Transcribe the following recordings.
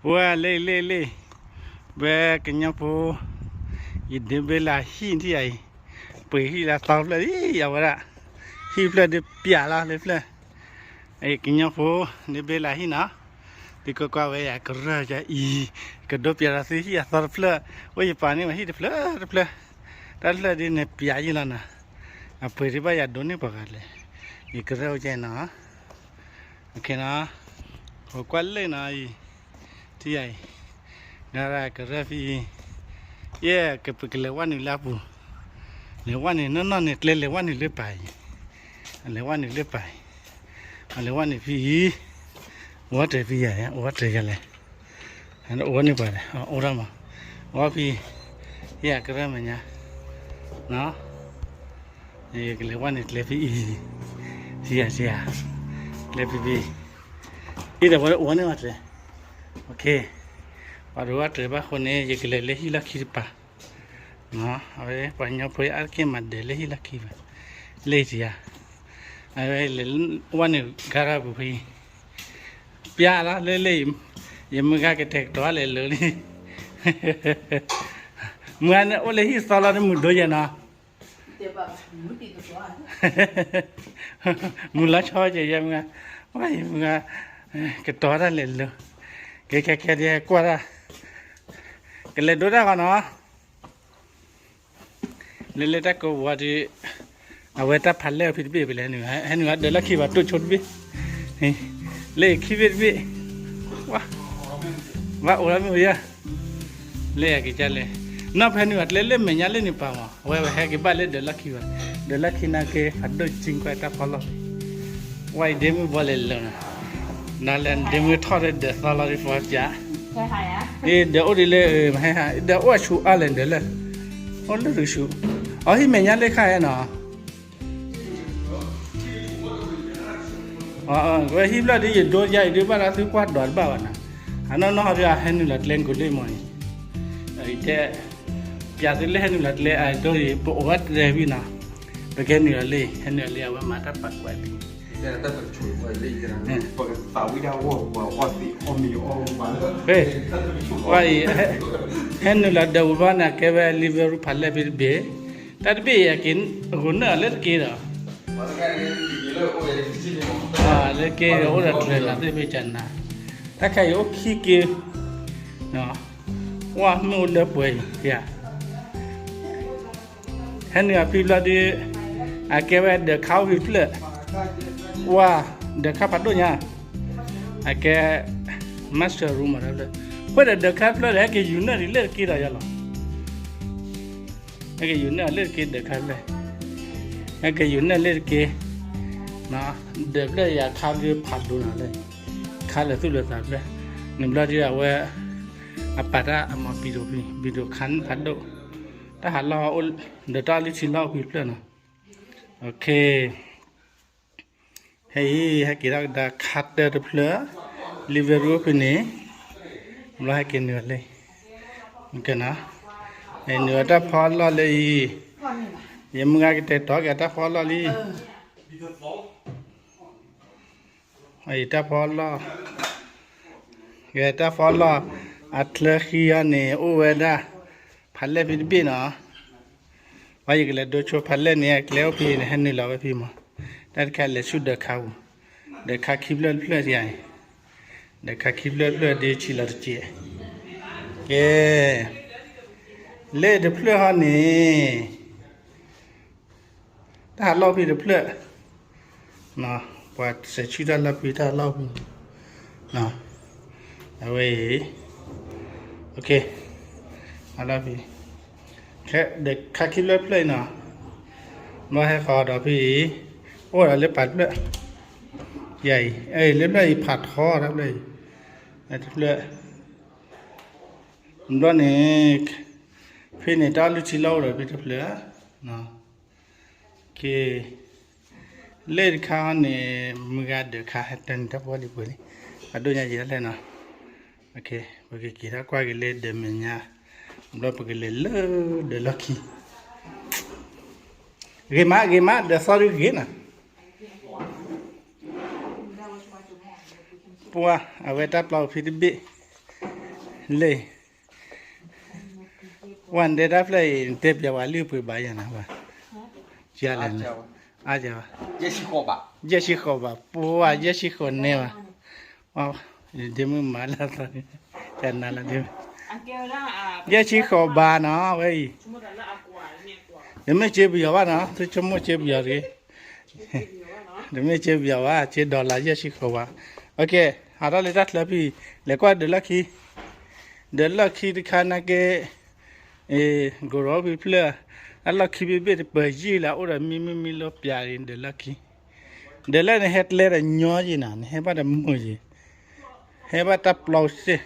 ဝဲလ့လ့လ့, ဝဲကညီဖိ, ယဒ့ဘ့လၢဟံၣ်ထံၣ်ယၤအံၤ, ပှ့ၤဟံၣ်လၢသီဖျၢၣ်အံၤ အဝဲဒၣ်, ဟံၣ်ဖျၢၣ်ဒ်ပျးလီၤလၢဖျၢၣ်, ကညီဖိ, ဒ့ဘ့လၢဟံၣ်နီၤ, သုကကွၢ်ဝဲယၤကရၢၢ်ယၤအံၤ, ကဒိပျးဒီးသုဟံၣ်အသီတဖျၢၣ်, အိၣ်ယပာ်န့ၢ်ဝဲဟံၣ်တဖျၢၣ်တဖျၢၣ်, တၢ်တဖျၢၣ်ဒ်န့ၣ်ပျးယံၤလီၤနီၤ, အပှ့ၤဒ်ဘၣ်ယၤဒိးန့ၢ်ပှၤဂၤလဲၣ်, ယကရၢၢ်အိၣ်ကဲနီၤ နီၤ, ဟိးကွၢ်လ့ၣ်နီၤအံၤ, ထံၣ်ယၤအံၤ, ကရၢၢ်ဖဲအံၤ, ယဲၢ်ကပကလဲၤဝဲနုာ်လၢအပူၤ, လဲၤဝဲနုာ်နီၢ်နီၢ်န့ၣ် ကျဲလဲၤဝဲနုာ်လၢပၤအံၤ, လဲၤဝဲနုာ်လၢပၤအံၤ, လဲၤဝဲနုာ်ဖဲအံၤ, အိၣ်တြဲၤဖဲယၤ, အိၣ်တြဲၤယၤလဲၣ်, အိၣ်န့ၢ်ပှၤလဲၣ်, အိၣ်ထီၣ်မး, အိၣ်ဖဲ, ယဲၢ်ကရၢၢ်မဲာ်ညါ, နီၤ ယကလဲၤဝဲနုာ်ကျဲဖဲအံၤ, ထံၣ်ယၤထံၣ်ယၤ, ကျဲဖဲဖဲ, အံၤဒီးဝဲအိၣ်ဝဲန့ၢ်ဝဲတြဲၤ, ပှၤဒိးဝဲတြဲၤဘၣ်အဃိန့ၣ် ယကလဲၤလၢဟံၣ်လီၢ်ခံတပၤ, အဝဲပှၤကညီဖိအါတက့ၢ်မၤဒၢးလၢဟံၣ်လီၢ်ခံဘၣ်, လ့ၣ်ထံၣ်ယၤ, အဝဲလဲၤဝဲနုာ်ဂၤရၢ်ပူၤဖဲအံၤ, ပျးလီၤလၢလ့ၣ်, ယမုၢ်ဂၤကတဲာ်ကတီၤလဲၤလၢာ်လံ, မုၢ်ဂၤန့ၣ်အိၣ်လၢဟံၣ်သီလီၤတမုာ်ဒိယဲနီၤ မုၢ်လီၤဆီကဲယဲမုၢ်ဂၤ, ဝဲယမုၢ်ဂၤ, ကတီၤတၢ်လဲၤလၢာ်, ကဲခဲခဲဒ်ကွၢ်တၢ်, ကလဲၤဒိတၢ်ဃီနီၤ, လၢလၢတၢ်ကိးဝီၤဒီး, အဝဲတၢ်ဖးလဲၢ်အဖံတဘ့ၣ်ဖဲလဲၣ်, ဟဲနုာ်ဂၤဒၢးလီၢ်ခံဘၣ်တိၢ်ဆိတဘ့ၣ်, လၢခံဘ့ၣ်တဘ့ၣ်, ဝဲ, ဘၣ်အိၣ်လီၤမ့ၢ်အိၣ်ယဲ လၢအကစၢ်လဲၣ်, နီၢ်ဖဲနုာ်အကျဲလၢမဲာ်ညါလၢန့ၣ်ပာ်မး, အဝဲဝဲဟဲက့ၤဘၣ်လၢဒၢးလီၢ်ခံဘၣ်, ဒၢးလီၢ်ခံနာ်က့ ဖးဒိၣ်ကၠံကွၢ်တၢ်ဖီလီၢ်, ဝဲအံၤဒ့မုၣ်ဘီလဲၤလၢာ်နီၤ, နၤလဲၤဒ့မုၣ်ထီၣ်ဒီးဒၢးသီလီၤဒ်ပှၤပျး, အ့ၣ်ဒၢးအိၣ်ဒ်လၢမဟဲဟး, အ့ၣ်ဒၢးအိၣ်အဆူးအါလဲၣ်ဒၢးလၢ, အိၣ်လၢတဆူး, အဟံၣ်မဲာ်ညါလၢခါဟဲနီၤ ဝဲဟံၣ်ဖျၢၣ်ဒ်ယဒိယါအံၤဒ်ဘၣ်ဒီးသုကွၢ်ဒွးတဘၣ်ဘၣ်နီၤ, အနီၢ်နီၢ်ဟီဒ်အဟဲနုာ်လီၤကျဲကိးလ့ၣ်မီၢ်အံၤ, အံၤတဲ, ပျးသုလၢဟဲနုာ်လီၤကျဲအဒိအံၤ ပအိၣ်ဝဲတြဲၤဝံၤနီၤ, ပကဟဲနုာ်လီၤလ့ၣ်, ဟဲနုာ်လ့ၣ် အဝဲမၤတၢ်ပာ်ကွၢ်ဘံၤ ဝဲအံၤ, ဟဲနုာ်လီၤဒၢးဝံၤဘျီန့ၣ် အကဲဝဲ livery ဖးလဲၢ်ဖဲတဘ့ၣ်, တၢ်တဘ့ၣ်အံၤ အက့ၤဂိၤနၢၣ်အီၤလၢတက့ဒီး, လၢက့ဒီးအိၣ်ဒီးတြဲၤလီၤသ့ၣ်ဖဲကနၤ, တၢ်ခဲအံၤအိၣ်ခံက့, ဝဲမ့ၢ်အိၣ်လၢပှဲၤအံၤ, ဟဲနုာ်အဖံဘျီဒ်, အကဲဝဲဒၢးခါအိၣ်ဖဲတဖျၢၣ်, ဝဲ, ဒၢးခါဖးဒိၣ်ညါ, အကဲ, master room မးတဖျၢၣ်, ဃိဒီးဒၢးခါဖျၢၣ်ဒီး ဟဲက့ၤယူၤနၢၣ်ဒ်လၢတက့ဒီးယလီၤ, ဟဲက့ၤယူၤနၢၣ်လၢတက့ဒၢးခါဖျၢၣ်, ဟဲက့ၤယူၤနၢၣ်လၢတက့, ဒၢးဖျၢၣ်ယၤခါဖျၢၣ်ဖးဒိၣ်နၤလၢ, ခါလၢာ်သူၣ်လၢာ်သးဖျၢၣ်, နဘျီဒ်အဝဲ, အပာ်တၢ်အမၤပံၤဒိၣ်ဖံ, ပံၤဒိၣ်ခါန့ၣ်ဖးဒိၣ်, တၢ်ဟးလီၢ်, ဒီးတၢ်အီလုၢ်ထံလီၢ်အိၣ်ဖဲတဖျၢၣ်နီၤ, ဖဲအံၤ ဟဲက့ၤထီၣ်ကဒါခါတၢတဖျၢၣ်, livery အိၣ်ဖဲန့ၣ်, ဘျီဟဲက့ၤနုာ်လံ, နုာ်အတၢ်ဖီလီၢ်လၢအံၤ, ယမုၢ်ဂၤကတဲာ်ကတီၤက့ၤအတၢ်ဖီလီၢ်လံ အံၤတၢ်ဖီလီၢ်, ဂဲၤတၢ်ဖီလီၢ်, အချၢဃံအီၤန့ၣ် အိၣ်ဝဲဒၣ်, ဖးလဲၢ်ဖဲတဘ့ၣ်နီၤ, ပှၤယကလဲၤဒိဆိဖးလဲၢ်န့ၣ် အကျဲအိၣ်ဖဲန့ၣ် ဟဲနုာ်လီၤဝဲဖဲမး, တၢ်တခါလဲၤဆူဒၢးခါပူၤ, ဒၢးခါခံဖျၢၣ်တဖျၢၣ်ယၤအံၤ, ဒၢးခါခံဖျၢၣ်တဖျၢၣ်ဒ်ဆံးလီၤတက့ၢ်, ကဲ, လၢတဖျၢၣ်ဟီန့ၣ် တၢ်ဟးလီၢ်ဖဲတဖျၢၣ်, ပှၤစဲးဆူၣ်တၢ်လီၢ်ဖဲတၢ်ဟးလီၢ်ဖဲ, အဝဲအံၤ, အလီၢ်ဖဲ, ခဲဒီးခါခံဖျၢၣ်တဖျၢၣ်အံၤနီၤ, ဘၣ်ဟဲဃီဒီးဖဲအံၤ, အိၣ်ဒီးလၢပာ်တဖျၢၣ်, ယၤအံၤ, လၢဖျၢၣ်အံၤဖးထီတဖျၢၣ်အံၤ, တဖျၢၣ် ဘျီန့ၣ်, ဖဲန့ၣ်တၢ်လုၢ်ထံလီၢ်အိၣ်ဒီးဖဲတဖျၢၣ်, က့, လၢတခါန့ၣ်, မုၢ်ဂၤဒၢးခါဟဲတၢ်န့ၣ်တၢ်ဖိလံၤပှဲၤလံ, အဒိၣ်ညါယံာ်ဒၣ်လဲၣ်နီၤ, ပကက့ၤထီၣ်ကွၢ်က့ၤလၢဒၢးမဲာ်ညါ, ဘျီပကလဲၤလၢဒၢးလီၢ်ခံ ဂ့ၤမး ဂ့ၤမး ဒၢးသီဒုဂ့ၤနီၤ, ပှၤအဝဲတၢ်ပျီအိၣ်ဖဲတဘ့ၣ်, လၢ ဝဲနတဲတၢ်ဖျၢၣ်အံၤ နတဲပျးဝဲလၢပှဲၤဘၣ်ယၤနၤဘၣ်, ကလဲၣ်, အါယၤဘၣ်, ယဲၢ်ဆံဃိးဘၣ်, ပှၤယဲၢ်ဆံဃိးနဲဘၣ်, ဒ့မုၣ်မၤလၢသီန့ၣ်, ကနၤလၢဒ့မုၣ်, ယဲၢ်ဆံဃိးဘၣ်နီၤ ဝဲအံၤ, တမ့ၢ်စ့ပယီၤဘၣ်နီၤ သုဆိကမိၣ်စ့ပယီၤတဂ့ၤ တမ့ၢ်စ့ပယီၤဘၣ် စ့ဒီလၣ်ယဲၢ်ဆံဃိးဘၣ်, ဟးထီၣ်လၢတၢ်ချၢဖံ, လဲၤကွၢ်ဒၢးလီၢ်ခံ, ဒၢးလီၢ်ခံတခါနာ်က့ ကိရိဖံဖျၢၣ်, အလီၢ်ခံဘ့ၣ်ဘ့ၣ်တပၢၤယံာ်လၢအအိၣ်ဒီးမံမံမံလီၤပျးဒၣ်ဒၢးလီၢ်ခံ, ဒၢးလၢနဟဲကျဲဒီးညီယံာ်နၤ နဟဲဘၣ်တမုာ်ယံာ်, ဟဲဘၣ်တၢ်ပျီစ့ၢ်,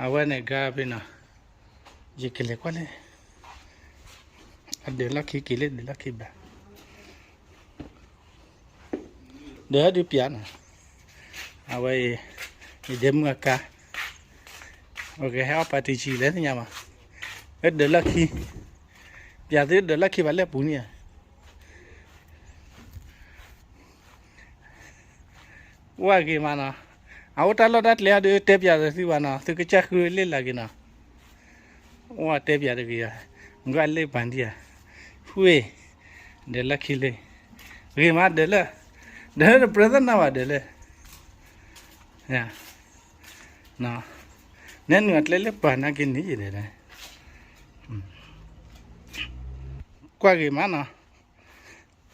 အဝဲန့ၣ်ဂၤဖဲနီၤ, ယကလဲၤကွၢ်လၢ အဒၢးလီၢ်ခံက့ၤလၢဒၢးလီၢ်ခံဘၣ်, ဒၢးဒုးပျးနီၤ, အဝဲအံၤ, ယဒ့မုၣ်အကါ, အကဟဲအီၣ်ပာ်တံၢ်ဆံးလဲၣ်သ့ၣ်ညါဘၣ်, အဒၢးလီၢ်ခံ, ပျးသုဒၢးလီၢ်ခံဘၣ်လၢပူၤန့ၣ်ဧါ ဝဲဂ့ၤမးနီၤ, အအိၣ်တၢ်လီၢ်တၢ်ကျဲဟီဒုးတဲပျးသုဘၣ်နီၤ သုကစၢ်ဃုလ့ၣ်လၢက့ၤနီၤ, အိၣ်တဲပျးတဂ့ၤ, ကွၢ်လ့ၣ်ပာ်ဒံဧါ, ဃ့, ဒၢးလီၢ်ခံလ့ၣ်, ဂ့ၤမးဒၢးလၢ, ဒၢးလၢပြၢသနၢ်ဘၣ်ဒၢးလၢ, နဲနုာ်အကျဲလၢပှၤနာ်က့န့ၣ်ယဲၢ်ဒၢး, ကွၢ်ဂ့ၤမးနီ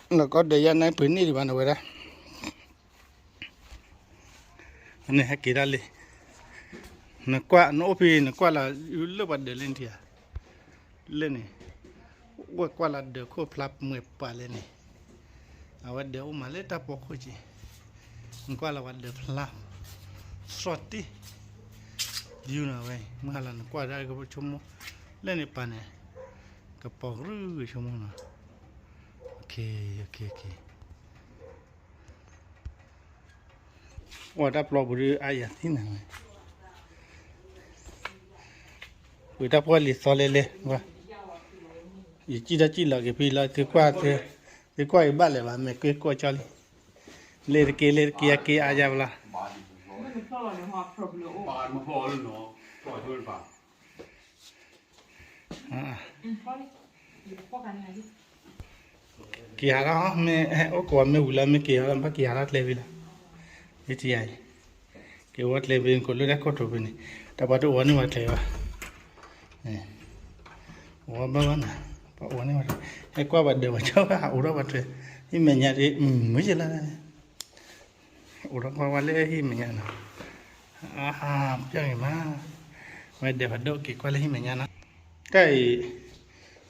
ၤ, လီၤကီဒၢးယါနဲပှ့ၤန့ၢ်ဒံးဘၣ်နဝဲဒၣ် န့ၣ်ဟဲက့ၤဒၣ်လံ, နကွၢ်နအိၣ်ဖဲ နကွၢ်လီၤလၢပှၤဒၢးလၢနထံၣ်ဧါ, လၢန့ၣ်, ဝဲကွၢ်လီၤဒၢးခိၣ်ဖျါမွဲၢ်ပှၤလဲၣ်န့ၣ်, အဝဲဒၢးအိၣ်မးလၢတၢ်ပိာ်ခိၣ်က့ၤ, နကွၢ်လီၤပှၤဒၢးဖျါ, စီၣ်တ့ၢ်, ဒုးနဝဲ, မုၢ်ဟါလီၤနကွၢ်ဒၣ်ကဆိကမိၣ်, လၢန့ၣ်ပာ်န့ၣ်, ကပီၤကရူၢ်ကဆိကမိၣ်နီၤ, အိၣ်တၢ်ပျီပူၤဒုးအါယၤသံနၤ, ပှ့ၤတၢ်ဖှီၣ်လံာ်သီလဲလဲ, ယစံၣ်တၢ်စံၣ်လီၤက့ၤဖံလီၤ, သုကွၢ်အံၤဘၣ်လဲၣ်ဘၣ် မ့ၢ်ကွ့ကီၢ်ကၠီလံ, လ့ၣ်တက့ၢ်လ့ၣ်တက့ၢ်အက့ၢ်အါယၤဘၣ်လီၤ, က့ၤဟးလီၤ, မ့ၢ်အိၣ်ကိးမ့ၢ်ဝံၤလီၤ မ့ၢ်က့ၤဟးလီၤဘၣ်က့ၤဟးလီၤကျဲဖဲလီၤ, ယထံၣ်ယၤအံၤ, က့ၤဝဲကျဲဖဲန့ၣ် ကိးလၢတၢ်ခိၣ်ထိးဖဲန့ၣ်, တၢ်ပှၤတအိၣ်န့ၢ်ဝဲကျဲဘၣ်, အိၣ်ဘၣ်ဘၣ်နၤ, ပှၤအိၣ်န့ၢ်ဝဲ, ဟဲကွၢ်ပှၤဒၢးပှၤကၠီဘၣ် အိၣ်ဒီးပှၤထွဲ, ဟံၣ်မဲာ်ညါဒ် မုာ်ယလၢ အိၣ်ဒီးကွၢ်ဝဲလၢဟံၣ်မဲာ်ညါနီၤ, အါ ပျၢ်ဂ့ၤမး, ဝဲဒၢးဖးဒိၣ်က့ၤကွၢ်လၢဟံၣ်မဲာ်ညါနီၤ, တၢ်အံၤ,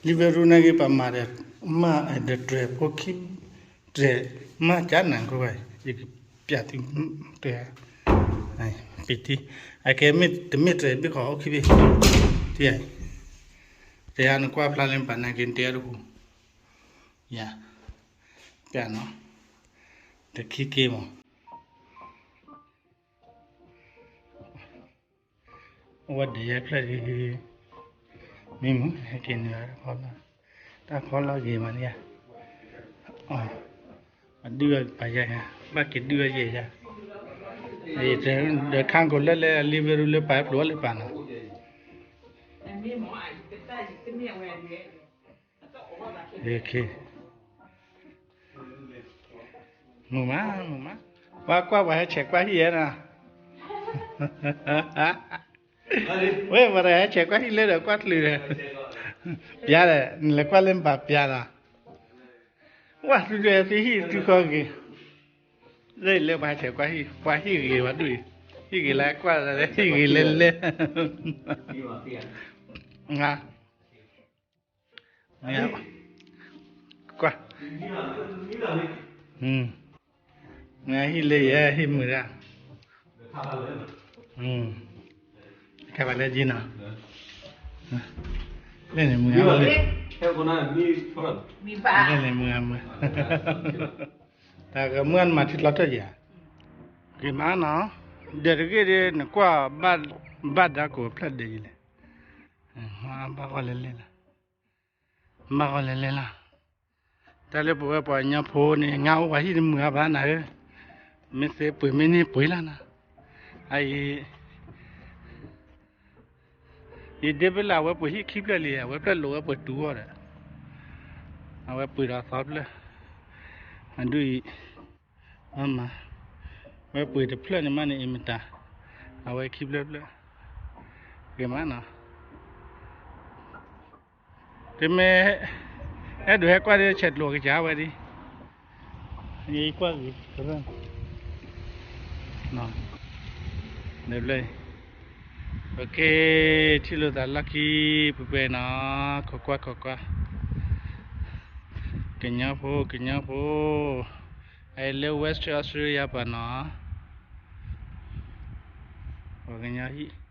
လံာ်ဝဲရူနာ်က့ၤပမၤဒီး, မၤဒီးတြဲၤဖိခံ, တြဲၤ, မၤကၢ်နၤကွၢ်ဝဲ, ယကပျးသု, တြဲၤ, ပံၤတံ, အကဲမ့ၢ်တမ့ၢ်တြဲၤဘ့ၣ်ဃီအိၣ်ခံဘ့ၣ်, တြဲၤ, တြဲၤနကွၢ်ဖျါလၢပာ်နာ်က့ၤ နတဲတဟူ, ယၤ, ပျးနီၤ, တခံက့ၤမး အဝဲဒၢးယါဖျၢၣ်ဒ်, မ့ၢ်မုၢ်ဟဲက့ၤနုာ်လီၤ, တၢ်ဖီလီၤဂ့ၤမးန့ၣ်ဧါ, အဒုၣ်အပာ်ယါ, ဘၣ်က့ၤဒုၣ်အယဲၢ်ယါ, ဒီးခါကိးလၢလၢလံာ်ဝဲရူလၢပာ်ဖျိလၢပာ်နီၤ မုာ်မး မုာ်မး, ပှၤကွၢ်ပှၤဟဲဆဲးကွၢ်ဟံၣ်ဧါနီၤ, ဝဲပှၤတဂၤဟဲဆဲးကွၢ်ဟံၣ်လၢဒီးကွၢ်ချုးဒီး, ပျါဒီး နလဲၤကွၢ်လၢနပာ်ပျါလီၤ, ဝဲသုဒွဲသုဟံၣ်သုဃီဂ့ၤ, လၢအံၤလၢပှၤဟဲဆဲးကွၢ်ဟံၣ် ပှၤဟံၣ်ဂ့ၤဝဲဒိၣ်အံၤ, ဟံၣ်ဂ့ၤလၢကွၢ်လၢဟံၣ်ဂ့ၤလဲၤလဲၤ ကွၢ်, မ့ၢ်ဟံၣ်လၢယဲဟံၣ်မုာ်ဒၣ်, ခဲဘၣ်လၢယံနီၤ, လၢန့ၣ်မုာ်, လၢန့ၣ်မုာ်မုာ်, တၢ်ကမုာ်မၤထံချီထီၣ်ယၤ, ဂ့ၤမးနီၤ, ဒဲးတဂ့ၢ်ဒ်နကွၢ်, ဘၣ်ဒါကိးဖျၢၣ်ဒဲးယလဲၣ်, ဘၣ်ဂီၢ်လဲၤလဲၤလီၤ ဘၣ်ဂီၢ်လဲၤလဲၤလီၤ, တၢ်လၢပဝဲပှၤကညီဖိန့ၣ် ငါအိၣ်ပှၤဟံၣ်တမုာ်အါဘၣ်နၤဧၢ, မ့ၢ်သ့ပှ့ၤမ့ၢ်န့ၢ်ပှ့ၤလီၤနၤ, အအံၤ ယဒ့ဖဲလၢအဝဲပှ့ၤဟံၣ်ခံဖျၢၣ်လံ, အဝဲဖျၢၣ်လိာ်ဝဲပှ့ၤတူၤအီၤဒီး, အဝဲပှ့ၤဒီးသီဖျၢၣ်, အဒုးအံၤ, မၤ, ဝဲပှ့ၤတဖျၢၣ်န့ၣ်မးန့ၣ် အံၤမတၤ, အဝဲခံဖျၢၣ်ဖျၢၣ်, ဂ့ၤမးနီၤ. တမ့ၢ်, အဲၣ်ဒိးဟဲကွၢ်ဒီးဆဲးကျိးကစၢ်ဝဲဒၣ်, ယကွၢ်ဂ့ၤ, ဒီးဖျၢၣ်, ထံၣ်လိာ်သးလီၢ်ခံ, ပှဲၤပှဲၤနီၤ, ခိးကွၢ်ခိးကွၢ်, ကညီဖိ ကညီဖိ, အလၢ Western Australia ပၤနီၤ, ပှၤကညီ